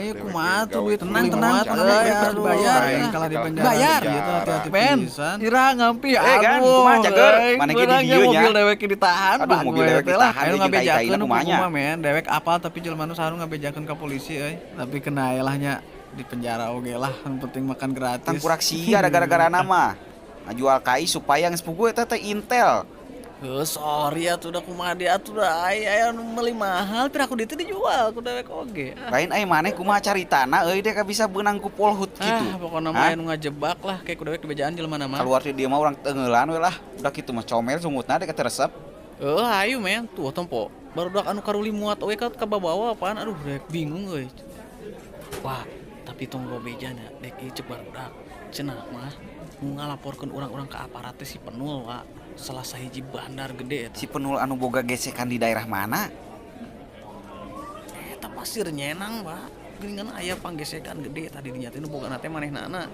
Ieu kumaha tuh duit Tenang, kuli tenang, muat, tenang, euy, tenang, aduh, bayar. aing kalah di penjara. Bayar. Gitu, hati-hati Men, pisan. ira ngampi Eh, kan, aduh. kumaha, Cager? Euy, Mana ge di beurang dieu nya? mobil dewek ditahan, Aduh, Pak, mobil gue dewek teh lah. ditahan, Ayo jeung ngabejakeun tai-taina nu kumanya. kumaha, men. Dewek apal tapi jelema nu saha nu ngabejakeun ka polisi euy. Tapi kena aya lah nya di penjara oge lah, yang penting makan gratis. Tangkurak sia ada gara-gara nama. Ngajual kai supaya geus puguh eta teh Intel. Heuh, sorry atuh da kumaha dia atuh da ai aya nu meuli mahal pira ku dieu teh dijual ku dewek oge. Ah. Lain ai maneh kumaha caritana euy deh ka bisa beunang ku Polhut Ah, kitu. pokona mah Hah? aya nu ngajebak lah kayak ku dewek dibejaan jelema mah. Keluar ti dieu mah urang teungeulan we lah. Udah kitu mah comel sungutna deh ka teu resep. Heuh, hayu men, tuh tempo. Barudak anu karuli muat we ka kababawa apaan aduh dek bingung euy. Wah, tapi tong loba bejana dek ieu ceuk barudak. Cenah mah nu ngalaporkeun urang-urang ka aparat teh si Penul, Wak. Salah sahiji bandar gede eta. Si Penul anu boga gesekan di daerah mana? Eta pasir nyenang, Pak. Geuningan aya panggesekan gede tadi dinya teh nu bogana teh manehnana.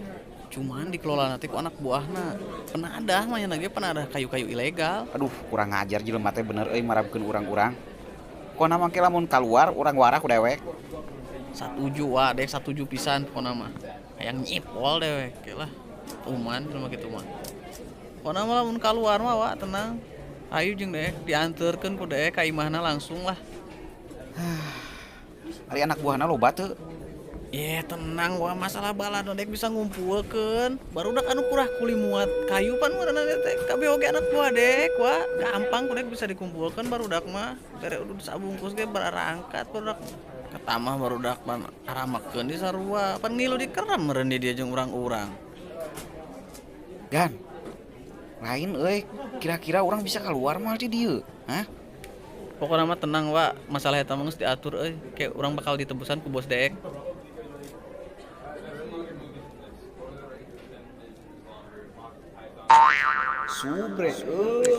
Cuman dikelola teh ku anak buahna. Penadah mah nya ge penadah kayu-kayu ilegal. Aduh, kurang ngajar jelema teh bener euy marabkeun urang-urang. Kona mangke lamun kaluar urang warah ku dewek. Satuju wah dek satuju pisan pokona mah. Hayang nyipol dewek lah. Uman jelema kitu mah. Pokona mah lamun kaluar mah wa tenang. Ayo jeung dek dianterkeun ku dek ka imahna langsung lah. Ari anak buahna loba teu? Ye tenang wah masalah balad dek bisa ngumpulkeun. Barudak anu kurah kuli muat kayu pan meureunna teh kabeh oge anak buah dek wah gampang ku dek bisa dikumpulkeun barudak mah. Bere udah sabungkus ge barangkat barudak. Ketamah barudak pan aramakeun di sarua pan ngilu dikerem meureun di dia jeung urang-urang. Gan. Lain euy, kira-kira urang bisa keluar moal ti dieu? Hah? Pokona mah tenang wa, masalah eta mah geus diatur euy. Kayak urang bakal ditebusan ku bos dek. Subre euy.